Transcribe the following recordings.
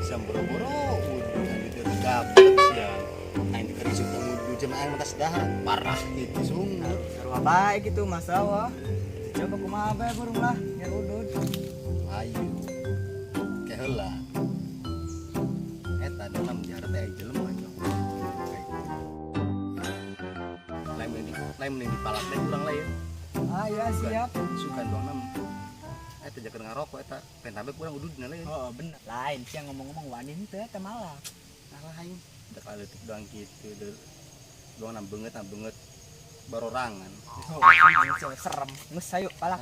Siam boro-boro udud aing teh gablek siam. Aing teh keur isuk teh udud jeung aing mah dahar parah gitu sungguh. Sarua bae gitu masalah. Coba kumaha bae burung lah biar udud. Ayo. Ke heula. Eta dalam diharap teh jelema cok. Lain mending lain mending dipalak teh urang lah ya. Ah ya siap. Sugan doang nam. Eta jaker ngarokok eta pentambe kurang ududna lah ya. Oh bener. Lain sia ngomong-ngomong wani henteu eta malah. Nah lain. Udah leutik doang gitu. Doang nam beungeut nam beungeut barorangan. Oh, serem. Geus ayo palak.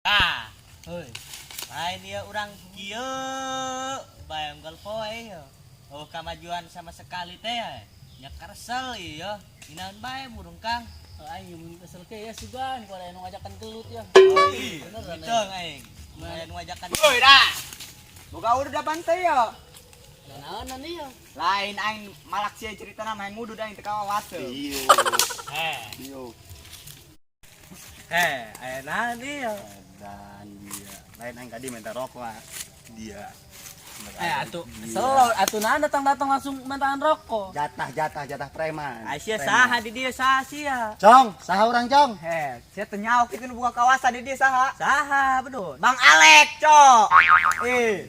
Ah, heuy. Lain ieu urang kieu bae unggal poe ieu. Oh, kamajuan sama sekali teh ya. Nya karesel ieu. Inaon bae burung Kang. Oh, aing mun kesel ke ya sugan ku aya nu ngajakan gelut ya. Oh, iya. Beneran, Hitung aing. Aya nu ngajakan. Woi dah. Boga udud apaan teh ya? Naonan ieu? Lain aing malak sia ceritana main ngudud aing teu kawawase. Iyo. Eh, Iyo. eh, aya naon ieu? Dan dia. Lain aing tadi minta rokok ah. Dia. Eh atuh selo atuh naon datang-datang langsung mintaan rokok. Jatah jatah jatah preman. Aisyah Preman. saha di dieu saha sia? Cong, saha urang cong? Heh, sia teu nyaho kitu nu buka kawasa di dieu saha? Saha bedul? Bang Alek, cok. Eh,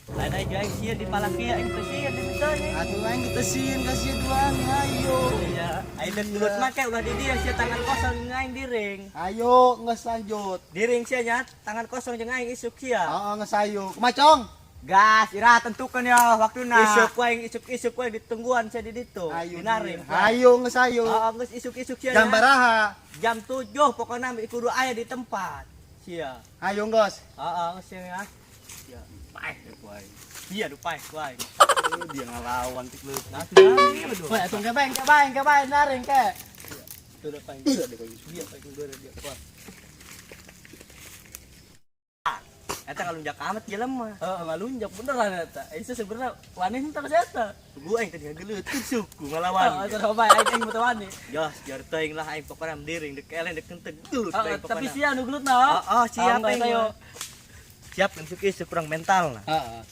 Lain aing aing sieun dipalak ieu aing teu sieun di dieu. Atuh aing ditesieun ka sia duang, ayo. Iya, aing deuk gelut mah ke ulah di dieu sia tangan kosong jeung aing diring. Ayo geus lanjut. Diring sia nya tangan kosong jeung aing isuk sia. Heeh, geus ayo. Kumaha cong? Gas, ira tentukeun ya waktuna. Isuk wae isuk-isuk wae ditungguan sia di ditu. Ayo. Dinaring. Ayo geus ayo. Heeh, geus isuk-isuk sia. Jam nya. baraha? Jam 7 pokoknya kudu aya di tempat. Sia. Ayo geus. Heeh, geus sia ya. Sia. Paeh ku aing. Iya, du paeh ku aing. Eh, dia ngalawan tik leutik. Nah, tuh iya betul. Woi atuh ke bae ke bae ke bae naring ke. Tuh udah paling Iya, deh, kayak gitu. dia paling dua dia kuat. Eta ngalunjak amat jelema. Heeh, ngalunjak beneran eta. Itu sebenarnya wani henteu ka eta. Gua aing tadi ngageleuteun suku ngalawan. Heeh, atuh bae aing aing mah wani. Jos, jar teuing lah aing pokona diring dek eleng dek henteu gelut Heeh, aing tapi pokona. sia nu gelut na. Oh, siap aing aing. ayo. Siap isuk isuk kurang mental lah. Heeh.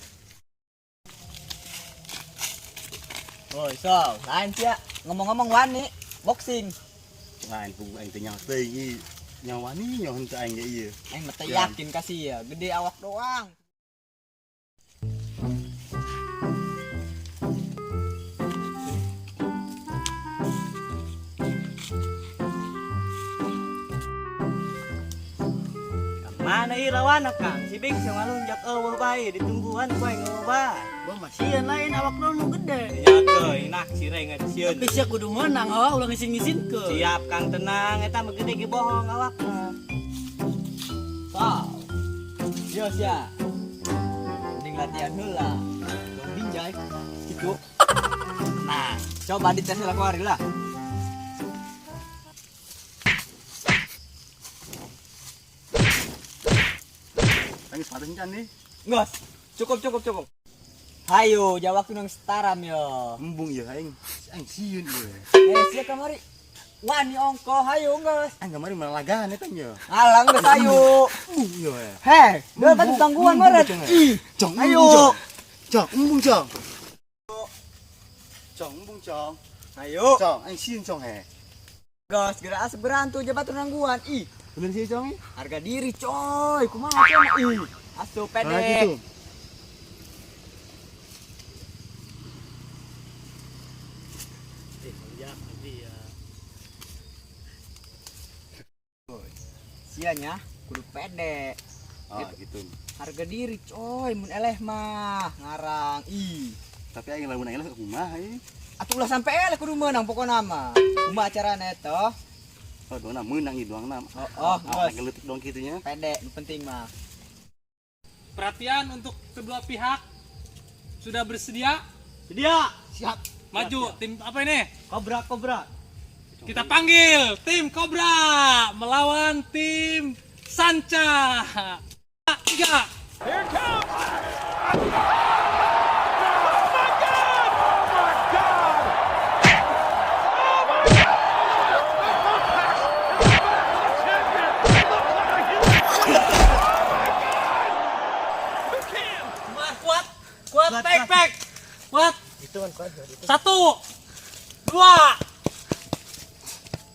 Woi, so, lain sia ngomong-ngomong wani boxing. Lain ku aing teh nyaho teuing ieu. Nyawani nyaho henteu aing ge ieu. Aing mah teu Jam. yakin ka sia, gede awak doang. Mana ieu lawanna Kang? Si Bing sia ngalunjak eueuh bae ditungguan ku aing eueuh bae. Gua mah sieun lain awak nu gede. Ya teuing nak sireng sieun. Tapi sia kudu menang oh, ulah ngisin-ngisinkeun. Siap Kang tenang eta mah gede ge bohong awakna. Wow. Yo sia. Mending latihan heula. Tong binjai. Gitu. Nah, coba dites heula kuari lah. Aing sepatu encan nih. Ngos. Cukup cukup cukup. Hayo, jawab waktu nang setaram yo. Embung ieu aing. Aing sieun ieu. Eh, sia kamari. Wani ongko, hayo geus. Aing kamari melalagaan eta nya. Alang geus hayo. Embung ieu. Heh, deuh kan tangguhan meureun. Ih, Cong, ayo. Cong, embung cong. Cong, embung cong. Ayo. Cong, aing sieun cong he. Gas, geura asup berantu je batur nangguan. Ih, Bener sih cong? harga diri coy. Kumaha coy? Ih, asup pede. Nah gitu. Eh, lunjak dia. Sia nya kudu pede. Oh, gitu. Harga diri coy, mun eleh mah ngarang. Ih, Tapi aing lamun aing lah kumaha ieu. atuh ulah sampe eleh kudu menang pokona mah. Kumaha acarana eta? Oh, doang menang ieu doang na. Oh, oh, Awak geus. geleutik doang kitu nya. Pede, nu penting mah. Perhatian untuk kedua pihak. Sudah bersedia? Sedia. Siap. Maju tim apa ini? Kobra kobra. Kita panggil tim Kobra melawan tim Sanca. 3. Kuat. 1, 2,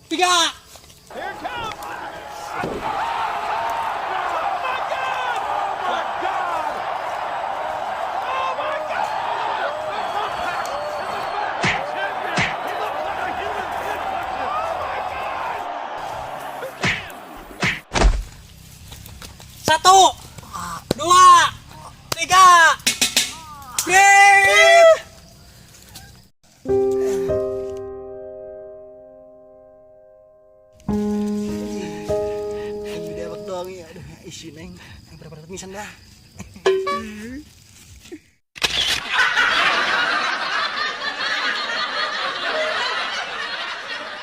3. 1, 2, 3. Break. Aing dewek doang ya. Aduh, isi neng. Aing berapa misan dah.